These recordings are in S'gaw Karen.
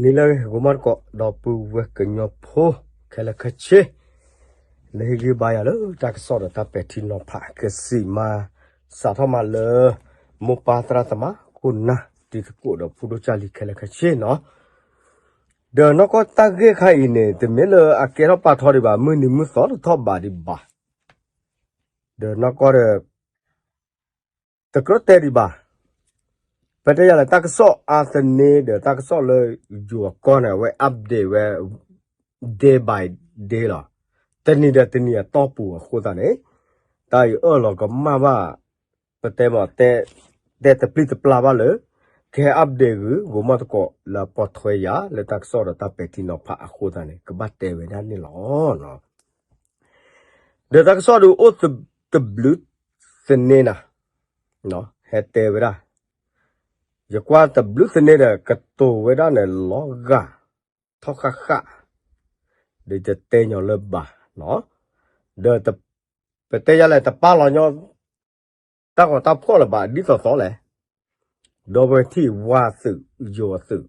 နံၤလၢအဂ့ၤ ဂီၤမီၢ်သကိး ဒီပုၢ်ဝဲၢ်ကညီဖိ ခဲလၢာ်ခဲဆ့ လၢဟ့ၣ်ဂံၢ်ဘါယၤလၢတၢ်ကစီၣ်ဒီးတၢ်ပဲာ်ထံနီၤဖး ကစံးမၤ စးထီၣ်မးလၢ မိၢ်ပၢ်သရၣ်သမါ ခိၣ်နၢ်တံၤသကိးဒီးဖိဒိၣ်ကၢ်လံၤခဲလၢာ်ခဲဆ့နီၤ, ဒီးနီၢ်ကီၢ်တၢ်ဂ့ၢ်ခါအံၤန့ၣ် တမ့ၢ်လၢအကဲထီၣ်ပာ်ထီဒံးဘၣ် မုၢ်နံၤမုၢ်သီတထီၣ်ဘးဒံးဘၣ်, ဒီးနီၢ်ကီၢ်ဒီး တကြၢးတဲဒံးဘၣ်, ပတဲယၤလၢတၢ်ကစီၣ်အါသန့ဒီးတၢ်ကစီၣ်လၢယိၤအကီၢ်န့ၣ် အဝဲ update ဝဲ day by day လီၤ. တနံၤဒီးတနံၤအတီၢ်ပူၤအဃိသတးန့ၣ် တၢ်အံၤအၢၣ်လီၤကမၣ်ဘၣ်, ပတဲမး တဲတပျံၤတပျၢ်ဘၣ်လၢ ကဟဲ update ဂုာ် ဂီၤမီၢ်သကိးလၢအပိာ်ထွဲယၤ လၢတၢ်ကစီၣ်ဒီးတၢ်ပဲာ်ထံနီၤဖးအဃိသတးန့ၣ် ကဘၣ်တဲဝဲဒၣ်န့ၣ်လီၤ. ဒီးတၢ်ကစီၣ်ဒုးအိၣ်တဘျုးသန့နၤ, ဟဲတဲဝဲဒၣ်, ယကွၢ်တဘျုးသန့ဒီး ကတိၤဝဲဒၣ်န့ၣ်လီၤဂာ်ထီၣ်ဃၣ်ဃၣ်, ဒီးယတဲညီလၢဘၣ်နီၤ, ဒီးပတဲယၤလဲၣ် တပာ်လီၤညီ တၢ်ဂီၤတၢ်ဖှီၣ်လၢၤဘၣ် ဒ်သိးသိးလဲၣ်, ဒီပုၢ်ဝဲၢ်ထံၣ်ဝါသုး ယိၤအသုး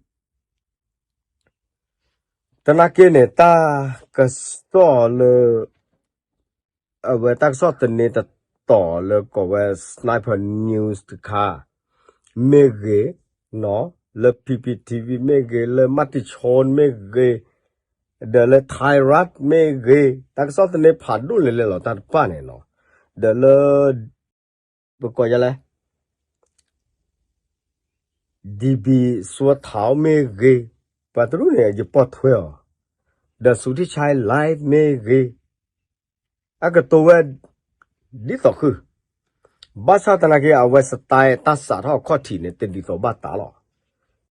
သနာ်က့န့ၣ် တၢ်ကစီၣ်လၢ အဝဲတၢ်ကစီၣ်သန့တတီၤလၢကိးဝဲ Sniper News တခါ မ့ၢ်ဂ့ၤ, လၢ P P T V မ့ၢ်ဂ့ၤ, လၢ Matichon မ့ၢ်ဂ့ၤ, ဒီးလၢ Thai Rat မ့ၢ်ဂ့ၤ, တၢ်ကစီၣ်သန့ဖးဒိၣ်လဲၣ်လဲၣ်လီၤ တၢ်တဖၣ်န့ၣ်နီၤ, ဒီးလၢ ပကိးယၤလဲၣ် DB စွဲထီမ့ၢ်ဂ့ၤ, ပှၤတရူးန့ၣ် ယပိာ်ထွဲအီၤ, ဒီး Suthichai Live မ့ၢ်ဂ့ၤ, အကတိၤဝဲ ဒ်သိးဃုာ်, ဘၣ်ဆၣ်သနာ်က့ အဝဲ style တၢ်စးထီၣ်အခီၣ်ထံးန့ၣ် တဒ်သိးဘၣ်တၢ်လီၤ.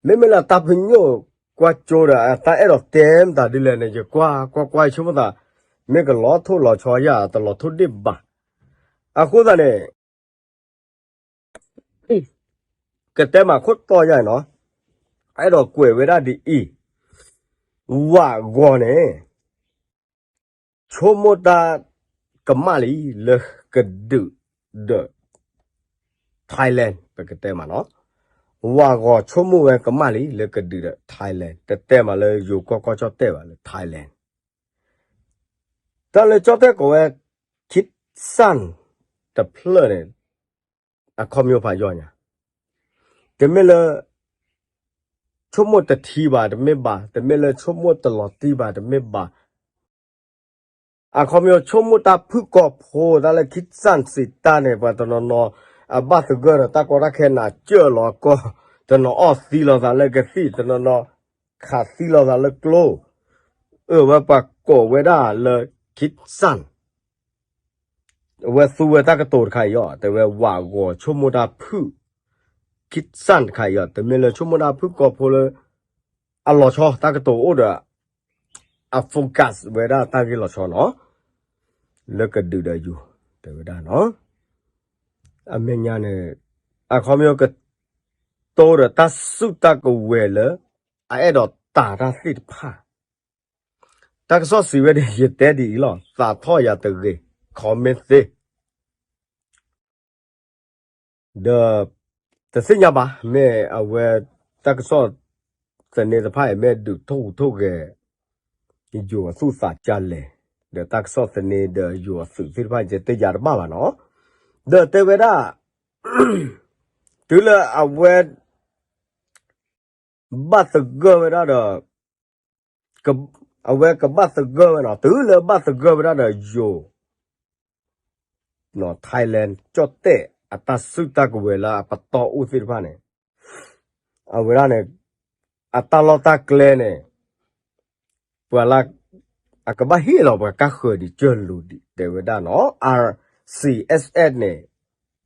မ့မ့ၢ်လၢတၢ်ပညိၣ်ကွၢ်ကၠိဒီး တၢ်အဲၣ်ဒိးတဲမတၤဒ်လဲၣ်န့ၣ် ယကွၢ်ကွၢ်ကွၢ်ဆိကမိၣ်သး, မ့ၢ်ကလီၤထိၣ်လီၤဆီယၤ တလီၤထိၣ်ဒ့ၣ်ဘၣ်. အဃိသတးန့ၣ် ကတဲမးခိၣ်တီယၤနီၤ, အဲၣ်ဒိးကွဲးဝဲဒၣ်ဒ်အံၤ, ဝးဂီၤန့ၣ် ဆိကမိၣ်တၢ်ကမၣ်လံလၢကဒုးဒီး Thailand ပကတဲမးနီၤ, ဝးဂီၤဆိကမိၣ်ဝဲကမၣ်လံလၢကဒုးဒီး Thailand တတဲမးလၢယိၤကီၢ်ကီၢ်ကၠီၣ်တဲၣ်ဘၣ်လၢ Thailand တၢ်လၢကၠီၣ်တဲၣ်ကိးဝဲ Khe Sanh တဖျၢၣ်န့ၣ် အခီပညီဖးယီၤညါ, တမ့ၢ်လၢ ဆိကမိၣ်တထံဘၣ်တမ့ၢ်ဘၣ်, တမ့ၢ်လၢဆိကမိၣ်တလီၤတံၢ်ဘၣ်တမ့ၢ်ဘၣ်, အခီပညီဆိကမိၣ်တၢ်ဖုၣ်ကိာ်ဖိ တၢ်လၢ Khe Sanh စံးတၢ်န့ၣ် ပှၤတနီၤနီၤ အဘၣ်သဂၢၢ်ဒီးတၢ်ကီတၢ်ခဲနးစၢၢ်လီၤကီၢ်, တနီၤအီၣ်သံလီၤသးလၢကသံၣ်, တနီၤနီၤ ခးသံလီၤသးလၢကျိ, အၢ ဝဲပှၤကိးဝဲဒၣ်လၢ Khe Sanh အဝဲသူဝဲတၢ်ကတိၤတခါအံၤအီၤ တဲဝဲဝးဂီၤဆိကမိၣ်တၢ်ဖုၣ်, Khe Sanh တခါအံၤအီၤ တမ့ၢ်လၢဆိကမိၣ်တၢ်ဖုၣ်ကိာ်ဖိလၢ အလီၤဆီ တၢ်ကတိၤအိၣ်ဒီး အ focus ဝဲဒၣ်တၢ်ဂ့ၢ်လီၤဆီနီၤ, လၢကဒုးဒီးယိၤ တဲဝဲဒၣ်နီၤ, အမဲာ်ညါန့ၣ် အခီပညီကတိၤဒီးတၢ်စုၣ်တၢ်ကဝဲၤလၢ အအဲၣ်ဒိးတၢ်တၢ်သ့ၣ်တဖၣ်, တၢ်ကစီၣ်စံးဝဲဒၣ် ယတဲဒ်အံၤလီၤ သးထီၣ်ယၤတဂ့ၤ comment သ့ ဒီး တသ့ၣ်ညါဘၣ် မ့ၢ်အဝဲ တၢ်ကစီၣ်သန့တဖၣ်အံၤ မ့ၢ်ဒုးထိၣ်ဟူးထိၣ်ဂဲၤ ယိၤအသူၣ်သးကၢ်လဲၣ်, ဒီးတၢ်ကစီၣ်သန့ဒီးယိၤအသုးသ့ၣ်တဖၣ် ယတဲယၤတဘၣ်ဘၣ်နီၤ, ဒီးတဲဝဲဒၣ် တုၤလၢအဝဲ ဘၣ်သဂၢၢ်ဝဲဒၣ်ဒီး အဝဲကဘၣ်သဂၢၢ်ဝဲနီၤ, တုၤလၢဘၣ်သဂၢၢ်ဝဲဒၣ်ဒီးယိၤ Thailand ကၠီၣ်တဲၣ်အတၢ်စုၣ်တၢ်ကဝဲၤလၢအပတီၢ်အိၣ်သ့ၣ်တဖၣ်န့ၣ်, အဝဲဒၣ်န့ၣ် အတၢ်လီၢ်တၢ်ကျဲန့ၣ် ပှၤလၢ အကဘၣ်ဟ့ၣ်လီၤပှၤကါဃၢၤဒံးကၢၢ်လိာ်ဒံး တဲဝဲဒၣ်နီၤ, R C S S န့ၣ်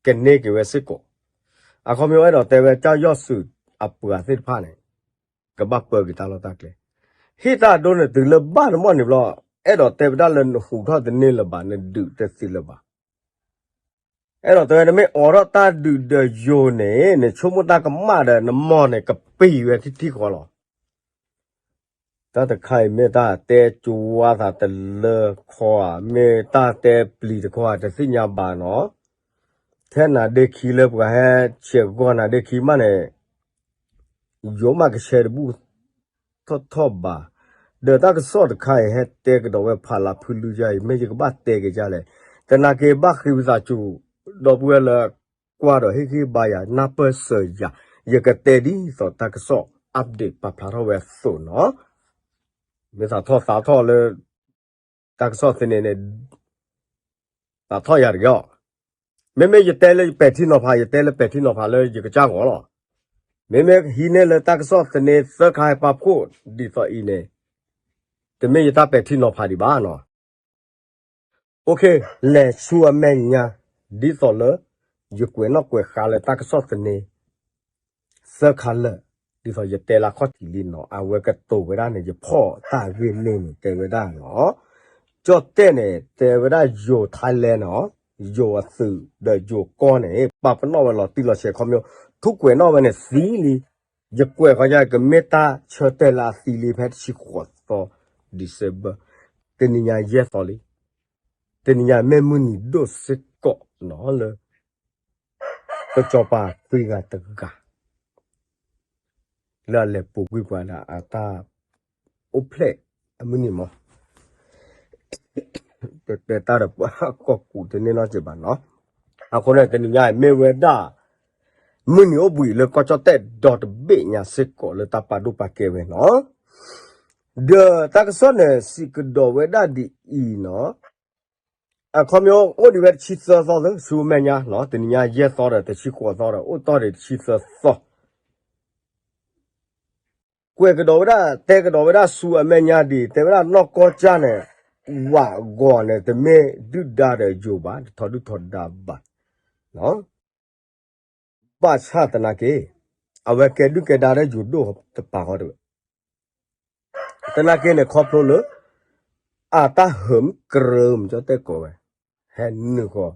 ကန့ၢ်က့ၤဝဲစ့ၢ်ကီး, အခီပညီအဲၣ်ဒိးတဲဝဲ ကၠီၣ်ယီၢ်စုးအပှၤသ့ၣ်တဖၣ်န့ၣ် ကဘၣ်ပၢက့ၤတၢ်လီၢ်တၢ်ကျဲ, ဟ့ၣ်တၢ်ဒိန့ၣ် တုၤလၢဘၣ်နမီၢ်န့ၣ်ဘျီ, အဲၣ်ဒိးတဲဝဲဒၣ်လၢနဟူးထီၣ်တန့ၢ်လၢၤဘၣ် နဒုးတသ့လၢၤဘၣ် အဲၣ်ဒိးတဲဝဲ နမ့ၢ်အိးထီၣ်တၢ်ဒုးဒီးယိၤန့ၣ် နဆိကမိၣ်တၢ်ကမၣ်ဒီး နမီၢ်န့ၣ် ကပံာ်ဝဲထံထံဃီလီၤ. တၢ်တခါအံၤ မ့ၢ်တၢ်တဲကၠိဝါသးတလၢခီဧါ, မ့ၢ်တၢ်တဲပျံၤတခီဧါ တသ့ၣ်ညါဘၣ်နီၤ. ထဲနၤဒ့ခံလၢပှၤဟဲဆဲးဂီၤနၤဒ့ခံမးန့ၣ် ယိၤမးကဆဲးတဘူၣ်, တၢ်ကစီၣ်တထီၣ်ထီၣ်ဘး, ဒီးတၢ်ကစီၣ်တခါအံၤ ဟဲတဲကဒီးဝဲဖးလၢဖုလူယါအံၤ မ့ၢ်ယကဘၣ်တဲက့ၤဒ်လဲၣ်, သနာ်က့ဘၣ်ဃ့ဝံသးစူၤ ဒီပုၢ်ဝဲၢ်လၢကွၢ်ဒီးဟ့ၣ်ဂံၢ်ဘါယၤ နၢ်ပၢၢ်စၢၤယၤ, ယကတဲဒ်သိးတၢ်ကစီၣ် update ပာ်ဖျါထီၣ်ဝဲအသိးနီၤ. မ့ၢ်သးထီၣ်သးထီၣ်လၢ တၢ်ကစီၣ်သန့န့ၣ် သးထီၣ်ယၤတဂ့ၤအီၤ, မ့မ့ၢ်ယတဲလၢပဲာ်ထံနီၤဖး ယတဲလၢပဲာ်ထံနီၤဖးလၢယကစၢ်ဂီၤလီၤ. မ့မ့ၢ်ဟံးန့ၢ်လၢတၢ်ကစီၣ်သန့သၢခါဟဲပာ်ဖှိၣ်ဒ်သိးအံၤန့ၣ် တမ့ၢ်ယတၢ်ပဲာ်ထံနီၤဖးဒံးဘၣ်နီၤ. အိၣ်ခ့ လဲၤဆူအမဲာ်ညါ ဒ်သိးလၢ ယကွဲးနီၣ်ကွဲးဃါလၢတၢ်ကစီၣ်သန့ သၢခါလၢာ်, ဒ်သိးယတဲလၢခီၣ်ထံးလံနီၤ အဝဲကတိၤဝဲဒၣ်န့ၣ် ယဖီၣ်တၢ်ဂ့ၢ်န့ၣ်န့ၣ် တဲဝဲဒၣ်နီၤ, ကၠီၣ်တဲၣ်န့ၣ် တဲဝဲဒၣ်ယိၤ Thailand နီၤ, ယိၤအသုးဒီးယိၤကီၢ်န့ၣ် ပာ်ပနီၣ်ဝဲလီၤတံၢ်လီၤဆဲးခီပညီ, ထူးကွဲးနီၣ်ဝဲန့ၣ်သံလံ, ယကွဲးဃီညါ ကမ့ၢ်တၢ်ဆၢတဲာ်လၢအသံလံ ဖဲတဆံဃိးသီ December, တနံၤညါယဲၢ်သီလံ, တနံၤညါမ့ၢ်မုၢ်နံၤဒိၣ်စ့ၢ်ကီးနီၤလၢ ကစီၤပၤခွံဂၤတဂၤ လၢအလဲၤပူၤကွံာ်ပှၤဒီးအတၢ်အိၣ်ဖျဲၣ်အမုၢ်နံၤမး, တဲတၢ်ဒီးပှၤကီၢ်ကူးတန့ၢ်နီတစဲးဘၣ်နီၤ. အဃိန့ၣ် တနံၤညါမ့ၢ်ဝဲဒၣ် မုၢ်နံၤအိၣ်ဘှံးလၢကီၢ်ကၠီၣ်တဲၣ်ဒီတဘ့ၣ်ညါစ့ၢ်ကီးလၢတၢ်ပာ်ဒိၣ်ပာ်ကဲဝဲနီၤ. ဒီးတၢ်ကစီၣ်န့ၣ် စံးကဒီးဝဲဒၣ်ဒ်အံၤနီၤ, အခီပညီအိၣ်ဒံးဝဲတဆံသၢသီလၢ ဆူမဲာ်ညါနီၤ, တနံၤညါယဲၢ်သီဒီးတဆံဃိးသီဒီး အိၣ်တီၢ်ဒံးတဆံသၢသီ, ကွဲးကဒီးဝဲဒၣ် တဲကဒီးဝဲဒၣ်ဆူအမဲာ်ညါဒ်အံၤ, တဲဝဲဒၣ်နီၢ်ကီၢ်ကၠၢ်န့ၣ် ဝးဂီၤန့ၣ် တမ့ၢ်ဒုၣ်ဒါဒီးယိၤဘၣ်, တထီဒုၣ်ထီဒါဘၣ် ဘၣ်ဆၣ်သနာ်က့ အဝဲကဲဒုၣ်ကဲဒါဒီးယိၤဒိၣ်တပၤဃီတဝဲ, သနာ်က့န့ၣ် ခီဖျိလၢ အတၢ်ဟၢမုၢ်ကြၢးမုၢ်ကၠီၣ်တဲၣ်ကိးဝဲ ဟဲနုာ်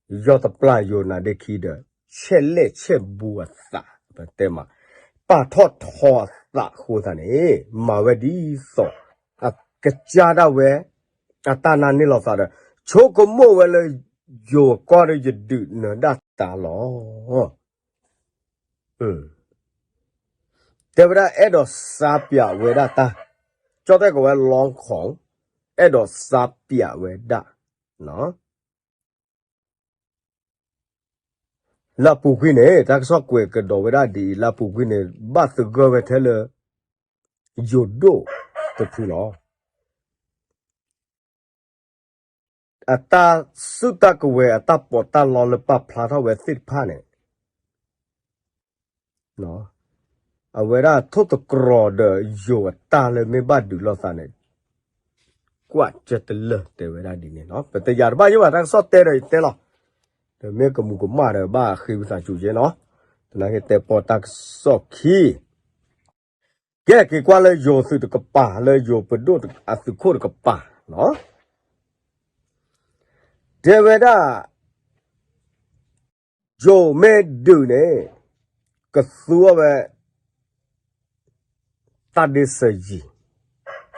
ဃီၤ ယီၢ်တပျၢ်ယိၤနၤဒ့ခံဒီး ဆဲးလဲၣ်ဆဲးဘူးအသး ပတဲမး ပာ်ထီၣ်ထီအသးအဃိသတးန့ၣ် မၤဝဲဒ်သိး အကစၢ်ဒၣ်ဝဲ အတၢ်နာ်န့ၢ်လိာ်သးဒီး ဆိကမိၣ်ဝဲလၢ ယိၤကီၢ်ဒီးယဒုးနၢၤဒၣ်တၢ်လီၤ. တဲဝဲဒၣ်အဲၣ်ဒိးစါပၠးဝဲဒၣ်တၢ်, ကၠီၣ်တဲၣ်ကိးဝဲ လီခီၣ်, အဲၣ်ဒိးစါပၠးဝဲဒၣ် လၢအပူၤကွံာ်န့ၣ် တၢ်ကစီၣ်ကွဲးကဒီးဝဲဒၣ်ဒ်အံၤ လၢအပူၤကွံာ်န့ၣ် ဘၣ်သဂၢၢ်ဝဲထဲလၢ ယိၤဒိၣ်တဖုလီၤ. အတၢ်စုၣ်တၢ်ကဝဲၤ အတၢ်ပီးတၢ်လီလၢပာ်ဖျါထီၣ်ဝဲသ့ၣ်တဖၣ်န့ၣ် အဝဲဒၣ်ထိၣ်သတြီၤဒီးယိၤအတၢ်လၢမ့ၢ်ဘၣ်ဒုးလိာ်သးန့ၣ် ကွၢ်ကၢတလၢာ်တဲဝဲဒၣ်ဒ်န့ၣ်လီၤ. ပတယာ်တဘၣ်ယိၣ်ဘၣ် တၢ်ကစီၣ်တဲဒီးယတဲလီၤ. ဒီးမ့ၢ်ကမူးကမၣ်ဒီးဘၣ်ဃ့ဝံသးစူၤက့နီၤ. သနာ်က့တဲပီတၢ်ကစီၣ်ခံ ကဲက့ၤကွၢ်လၢယိၤသုးတကပၤ လၢယိၤပဒိၣ်အသုးခိၣ်တကပၤနီၤ. တဲဝဲဒၣ် ယိၤမ့ၢ်ဒုးန့ၣ် ကသူအီၤဝဲ တၢ်ဒ့စၢၤယံၤ,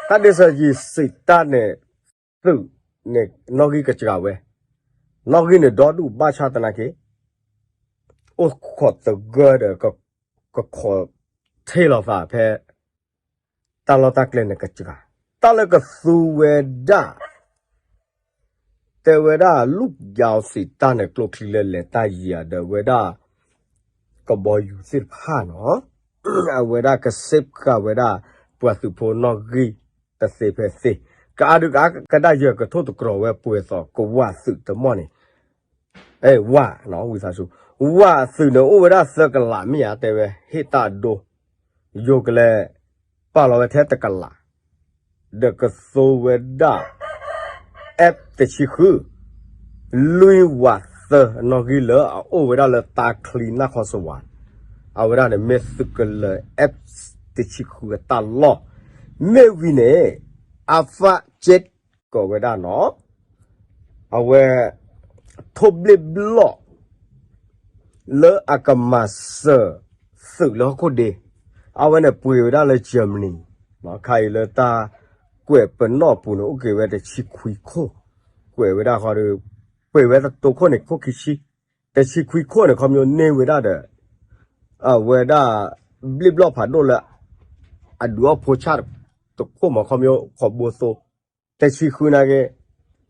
တၢ်ဒ့စၢၤယံၤစံးတၢ်န့ၣ် သုးန့ၣ်နီၣ်ဂံၢ်ကစှၤဝဲ, နီၣ်ဂံၢ်န့ၣ်ဒီဒူၣ်ဘၣ်ဆၣ်သနာ်က့ အိၣ်ခိးသဂၢၢ်ဒီး ကခိးထံၣ်လိာ်သးဖဲ တၢ်လီၢ်တၢ်ကျဲန့ၣ်ကစှၤ, တၢ်လၢကသူဝဲဒၣ် တဲဝဲဒၣ် လူ့ယီၤစံးတၢ်န့ၣ် ကျိချံလၢလဲၤတၢ်ယံၤဧါဒီးဝဲဒၣ် ကဘီယူၤသ့ၣ်တဖၣ်နီၤ, အဝဲဒၣ်ကစ့းဃာ်ဝဲဒၣ် ပှၤသုးဖိနီၣ်ဂံၢ်တသ့ဖဲသ့, ကအါဒုးကဒါယဲၢ်ကထိၣ်သတြီၤဝဲပှဲၤသိးကဝးသုးတမီၢ်န့ၣ် ဝး, ဝံသးစူၤ, ဝးအသုးန့ၣ်အိၣ်ဝဲဒၣ်သၢကလးမ့ၢ်ဧါ တဲဝဲ ဟ့ၣ်တၢ်အဒိ ယိၤကလဲၤ ပာ်လီၤဝဲထဲတကလး ဒီးကသိဝဲဒၣ် F တဆံဃု လွံၢ်ဝးသၢအနီၣ်ဂံၢ်လၢအအိၣ်ဝဲဒၣ်လၢတၢ်ချံနၢ်ခီစဝး, အဝဲဒၣ်န့ၣ်မ့ၢ်သုးကလၢၤ F တဆံဃုအတၢ်လီၢ်, မ့ၢ်ဝံၤန့ၣ် Alpha Jet ကိးဝဲဒၣ်နီၤ အဝဲ ထိၣ်ဘျ့ၣ်ဘျီၣ် လၢအကမၤစၢၤသုးလၢဟီၣ်ခိၣ်ဒ့, အဝဲန့ၣ်ပှ့ၤဝဲဒၣ်လၢ Germany, ခါအံၤလၢတၢ်ကွဲးပနီၣ်အပူၤန့ၣ် အိၣ်က့ၤဝဲတဆံခွံခိၣ်, ကွဲးဝဲဒၣ်ဃီဒီး ပှ့ၤဝဲတတိၤခိၣ်န့ၣ် ခိၣ်ခံဆံ, တဆံခွံခိၣ်န့ၣ် ခီပညီန့ၢ်ဝဲဒၣ်ဒီး အဝဲဒၣ် ဘျ့ၣ်ဘျီၣ်ဖးဒိၣ်လၢ အဒုးအီၣ်ဖိဆၣ်တခိၣ်မး ခီဖျိခိးဘိသိ တဲဆံဃုနာ်က့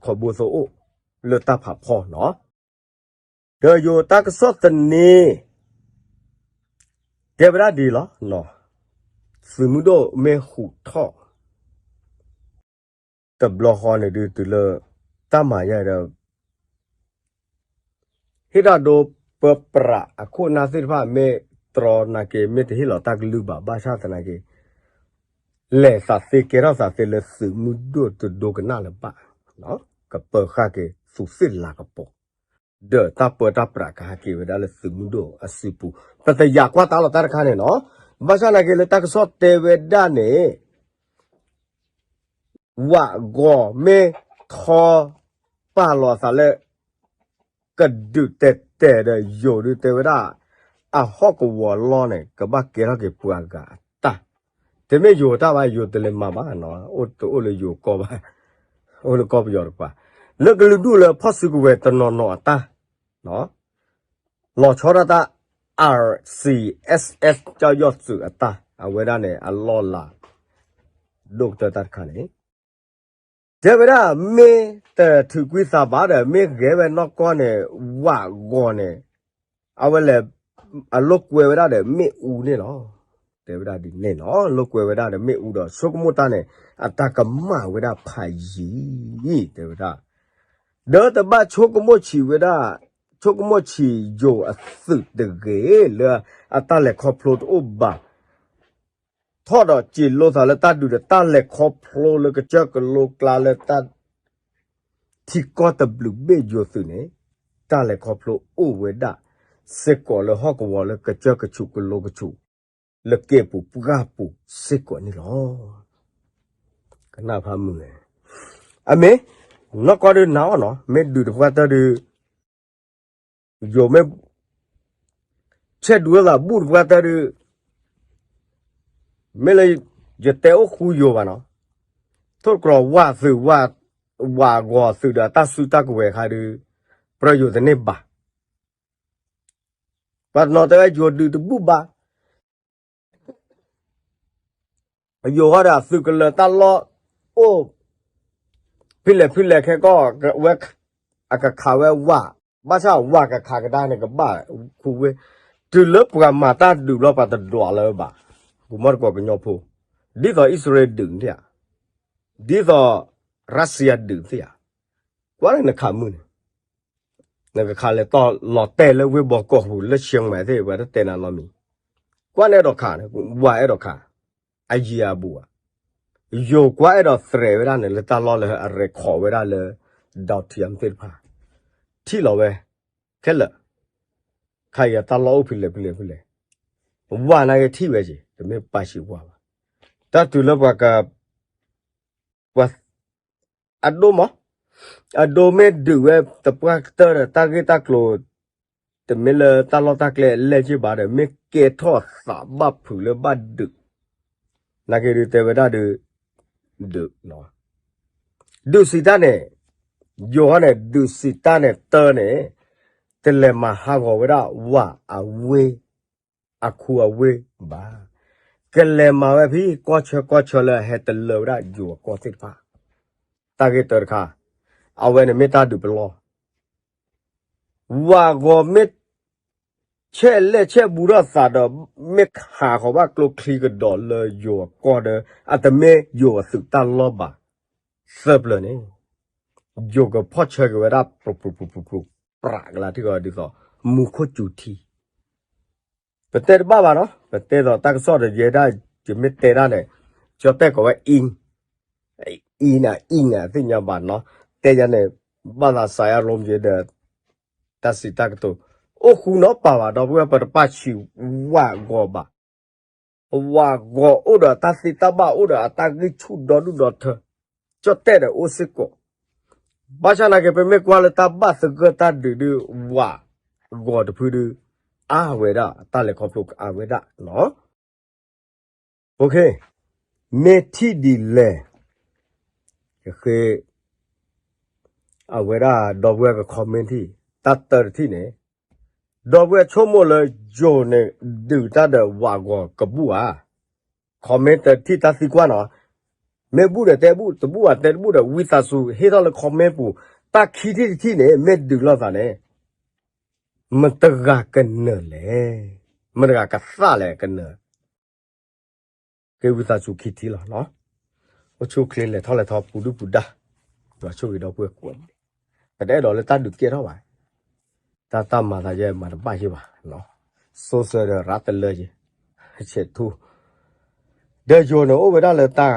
ခိးဘိသိအိၣ်လၢတၢ်ဖးဖီနီၤ. ဒီးယိၤတၢ်ကစီၣ်သန့ တဲဝဲဒၣ်ဒ်လီၤ, သုးမုၢ်ဒိၣ်မ့ၢ်ဟူးထီၣ် တဘျီဃီန့ၣ်ဒုးတုၤလၢ တၢ်မၤယၤဒီး ဟ့ၣ်တၢ်ဒိပၢပြးအခိၣ်အနၢ်သ့ၣ်တဖၣ် မ့ၢ်တြီနာ်က့ မ့ၢ်တဟ့ၣ်လီၤတၢ်ကလုၢ်ဘၣ် ဘၣ်ဆၣ်သနာ်က့ လဲၤသးသ့ကဲထီၣ်သးသ့လၢသုးမုၢ်ဒိၣ်တဒိကနၣ်လၢၤဘၣ်, ကပၢၤဃာ်က့ၤသူးသ့ၣ်လၤကပီၤ, ဒီးတၢ်ပၢတၢ်ပြးကဟဲက့ၤဝဲဒၣ်လၢသုးမုၢ်ဒိၣ်အစုပူၤ ပတယာ်ကွၢ်တၢ်လီၤတၢ်တခါန့ၣ်နီၤ. ဘၣ်ဆၣ်သနာ်က့လၢတၢ်ကစီၣ်တဲဝဲဒၣ်န့ၣ် ဝးဂီၤမ့ၢ်ထီ ပာ်လီၤအသးလၢ ကဒုးတဲာ်တဲာ်ဒီးယိၤဒုးတဲဝဲဒၣ် အဟီၣ်ကဝီၤလီၢ်န့ၣ် ကဘၣ်ကဲထီၣ်က့ၤပှၤဂၤအတၢ်, တမ့ၢ်ယိၤတၢ်ဘၣ် ယိၤတလဲၤမၤဘၣ်နီၤ တအိၣ်လၢယိၤကီၢ်ဘၣ်, အိၣ်လၢကီၢ်ပယီၤတကပၤ, လၢကလုာ်ဒူၣ်လၢဖီၣ်စုကဝဲၤတနီၤနီၤအတၢ် လီၤဆီဒၣ်တၢ် RCSS ကၠီယီၢ်သုးအတၢ် အဝဲဒၣ်န့ၣ် အလီၢ်လၤ ဒိၣ်ကတၢၢ်တၢ်တခါန့ၣ် တဲဝဲဒၣ် မ့ၢ်တထုးကွံာ်သးဘၣ်ဒီး မ့ၢ်ဂဲၤဝဲနီၢ်ကီၢ်န့ၣ် ဝးဂီၤန့ၣ် အဝဲလဲၤ အလိာ်ကွဲဝဲဒၣ်ဒီး မ့ၣ်အူန့ၣ်လီၤ. တဲဝဲဒၣ်ဒ်န့ၣ်နီၤ လိာ်ကွဲဝဲဒၣ်ဒီး မ့ၣ်အူဒီး ဆိကမိၣ်တၢ်န့ၣ် အတၢ်ကမၣ်ဝဲဒၣ်ဖးယံၤ တဲဝဲဒၣ် ဒီးတဘၣ်ဆိကမိၣ်ဆံးဝဲဒၣ် ဆိကမိၣ်ဆံးယိၤအသုးတဂ့ၤ လၢအတၢ်လဲၤခီဖျိတအိၣ်ဘၣ်, ထီၣ်ဒီးစံးလိသးလၢတၢ်ဒုးဒီး တၢ်လဲၤခီဖျိလၢကစၢၢ်ကလိကျါလၢတၢ် ထံကီၢ်တဘျုးဘ့ၣ်ယိၤသုးန့ၣ် တၢ်လဲၤခီဖျိအိၣ်ဝဲဒၣ် စ့ၢ်ကီးလၢဟီၣ်ကဝီၤလၢကစၢၢ်ကဆူးကလိကဆူး လၢကဲပူၤပှၢ်ပူၤစ့ၢ်ကီးန့ၣ်လီၤ. ကနၣ်ဖးမုၢ်န့ၣ် အမ့ၢ် နီၢ်ကီၢ်ဒုးနၤအီၣ်နီၤ မ့ၢ်ဒုးတပှၢ်တၢၢ်ဒုး ယိၤမ့ၢ် ဆဲးဒုးဝဲသးဘူၣ်တပှၢ်တၢၢ်ဒုး မ့ၢ်လၢ ယတဲအိၣ်ဃူယိၤဘၣ်နီၤ ထိၣ်တကြၢးဝးသုး ဝးဂီၤသုးဒီးတၢ်စုတၢ်ကဝဲၤခါဒုး ပြၢယိၤတန့ၢ်ဘၣ်. ပှၤတနီၤတဲဝဲယိၤဒုးတဘူၣ်ဘၣ် ယိၤဃီဒီးသုးကလၢၤတၢ်လီၢ်အိၣ် ဖဲလဲၣ်ဖဲလဲၣ်ခဲကီၢ်ဝဲ အကခးဝဲဝး ဘၣ်ဆၣ်ဝးကခးကဒါန့ၣ် ကဘၣ်ခူဝ့ တုၤလၢပှၤမၤတၢ်ဒုးဘျီ ပှၤတဒွးလၢၤဘၣ်. ပမီၢ်တကိးကညီဖိ ဒ်သိးအံၣ်စရ့လးဒုးန့ၣ်ဧါ, ဒ်သိး ရၢစံယါ ဒုးသ့ဧါ, ကွၢ်လၢနခးမုၢ်န့ၣ် နကခးလဲၤတီၢ်လီၤတဲာ်လၢဝ့ၢ်ဘီကီၢ်ပူၤ လၢဆဲးမဲာ်သ့ၣ် ပှၤတတဲနၤနီတမံၤ, ကွၢ်နအဲၣ်ဒိးခးန့ၣ် ဝးအဲၣ်ဒိးခး အယံၤအဘူးဧါ, ယိၤကွၢ်အဲၣ်ဒိးသရဲးဝဲဒၣ်န့ၣ် လၢတၢ်လီၢ်လၢအရဲၣ်ခိးဝဲဒၣ်လၢ ဒိးထံအမ့ၢ်သ့ၣ်တဖၣ် ထံၣ်လီၤဝဲ ခဲလၢာ် ခါအံၤအတၢ်လီၢ်အိၣ်ဖဲလဲၣ်ဖဲလဲၣ်ဖဲလဲၣ်, ဝးနာ်က့ထံၣ်ဝဲက့ၤ တမ့ၢ်ပာ်ဆံးဝးဘၣ်, တၢ်တုၤလၢပှၤက ပှၤ အဒိမး, အဒိမ့ၢ်ဒုးဝဲတပှၢ်ကတၢၢ်ဒီး တၢ်ဂ့ၢ်တၢ်ကျိၤ တမ့ၢ်လၢတၢ်လီၢ်တၢ်ကျဲအလဲၢ်က့ၤဘၣ်ဒီး မ့ၢ်ကဲထီၣ်သးဘၣ်ဖုးလၢဘၣ်ဒုး နာ်က့ဒုးတဲဝဲဒၣ်ဒုး ဒုး ဒုးစံးတၢ်န့ၣ် ယိၤဟီန့ၣ် ဒုးစံးတၢ်န့ၣ်တၢ်န့ၣ် တလဲၤမၤဟးဂီၤဝဲဒၣ်ဝးအဝ့ၢ် အခူအဝ့ၢ်ဘၣ်. ကလဲၤမၤဝဲဖဲကီၢ်ဆၢကီၢ်ဆၢလၢအဟဲတလၢဝဲဒၣ်ယိၤအကီၢ်သ့ၣ်တဖၣ်, တၢ်ဂ့ၢ်တၢတခါ, အဝဲန့ၣ်မ့ၢ်တၢ်ဒုးပလီၢ် ဝးဂီၤမ့ၢ် ဆဲးလဲၣ်ဆဲးဘူးထီၣ်သးဒီး မ့ၢ်ခးဃီၤဘၣ်ကျိချံကဒီးလၢယိၤအကီၢ်ဒီး အတမ့ၢ်ယိၤအသုးတၢ်လီၢ်ဘၣ် သၢပျၢၤန့ၣ် ယိၤကဖီၣ်ဆၢက့ၤဝဲဒၣ် ပြူးပြူးပြူးပြူးပြူး ပြးကလါထံၣ်ကီးဒ်သိး မူခိၣ်စူၤထံ ပတဲတဘၣ်ဘၣ်နီၤ, ပတဲဒီးတၢ်ကစီၣ်ဒီးယဲဒၣ် ယမ့ၢ်တဲဒၣ်န့ၣ် ကၠီတဲၣ်ကိးဝဲ အံၤ အံၤနၤ အံၤနၤ သ့ၣ်ညါဘၣ်နီၤ, တဲယၤန့ၣ် ဘၣ်သးစးယါရိမ့ၤဒီး တၢ်စံးတၢ်ကတိၤ အိၣ်ဃူနီၤပာ်ဘၣ်ဒီပုၢ်ဝဲၢ် ပတပာ်ဆံးဝးဂီၤဘၣ်. ဝးဂီၤအိၣ်ဒီးတၢ်သ့တၢ်ဘၣ် အိၣ်ဒီးအတၢ်ဂံၢ်ဆူၣ်ဒီဒူၣ်ဒီထၢ, ကၠီတဲၣ်ဒီးအိၣ်စ့ၢ်ကီး, ဘၣ်ဆၣ်နာ်က့ ပမ့ၢ်ကွၢ်လၢတၢ်ဘၣ်သဂၢၢ်တၢ်ဒုးဒုး ဝးဂီၤတဖုဒုး အါဝဲဒၣ် တၢ်လဲၤခီဖျိကအါဝဲဒၣ်နီၤ. မ့ၢ်ထံၣ်ဒ်လဲၣ် ယဃ့ အဝဲဒၣ်ဒီပုၢ်ဝဲၢ်က comment ထံၣ် တၢ်တၢတထံၣ်န့ၣ်, ဒီပုၢ်ဝဲၢ်ဆိကမိၣ်လၢယိၤန့ၣ် ဒုးတၢ်ဒီးဝးဂီၤကဘူၣ်ဧါ, comment တထံၣ်တၢ်သံကွၢ်နီၤ, မ့ၢ်ဘူၣ်ဒီးတဲဘူၣ်, တဘူၣ်ဘၣ်တဲတဘူၣ်ဒီး ဝံသးစူၤဟ့ၣ်ထီၣ်လၢ comment ပူၤ, တၢ်ခံထံၣ်တထံၣ်န့ၣ် မ့ၢ်ဒုးလိာ်သးန့ၣ် မတဂၤကနၢၤလဲၣ်, မတဂၤကသၣ်လဲၣ်ကနၢၤ, က့ၤဝံသးစူၤခံထံၣ်လီၤနီၤ, အိၣ်ဆူၣ်အိၣ်ချ့လဲၤထီၣ်လဲၤထီပူၤဒုၣ်ပူၤဒါ, ယွၤဆိၣ်ဂ့ၤဒီပုၢ်ဝဲၢ်ကိးဂၤဒဲး, ပတအဲၣ်ဒိးလၢတၢ်ဒုးကဲထီၣ်ဘၣ်, တၢ်တၢ်မၤသးယဲမၤတဘၣ်ယဲဘၣ်, စိစၢၤဒီးရးတလၢယဲ, ဆဲးထူ ဒီးယိၤန့ၣ်အိၣ်ဝဲဒၣ်လၢတၢ်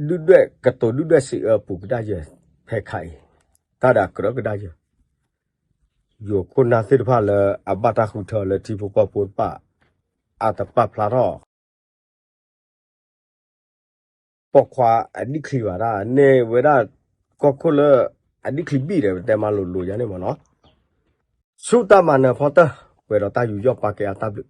ဒုၣ်ဒွဲၣ်ကတိၤဒုၣ်ဒွဲၣ်စံးအၢပူၤကဒါယဲ, ဖဲခါအံၤ, တၢ်ဒီးအကြၢးကဒါယဲ, ယိၤခိၣ်နၢ်သ့ၣ်တဖၣ်လၢအဘၣ်တၢ်ဃုထၢလၢထံဖိကီၢ်ဖိတဖၣ်, အတပာ်ဖျါထီၣ် ပိာ်ခွါအဒံၣ်ချံဘၣ်ဒၣ် န့ၢ်ဝဲဒၣ် ကီၢ်ခိၣ်လၢ အဒံၣ်ချံဘံၣ်ဒီး ပတဲမၤလိၤလိၤယၤန့ၣ်မ့ၢ်နီၤ, ဆူတၢ်မၤနၢၤဖီတၢၢ် ပှဲၤဒီးတၢ်ယူးယီၣ်ပာ်ကဲအတၢ်ဘျုး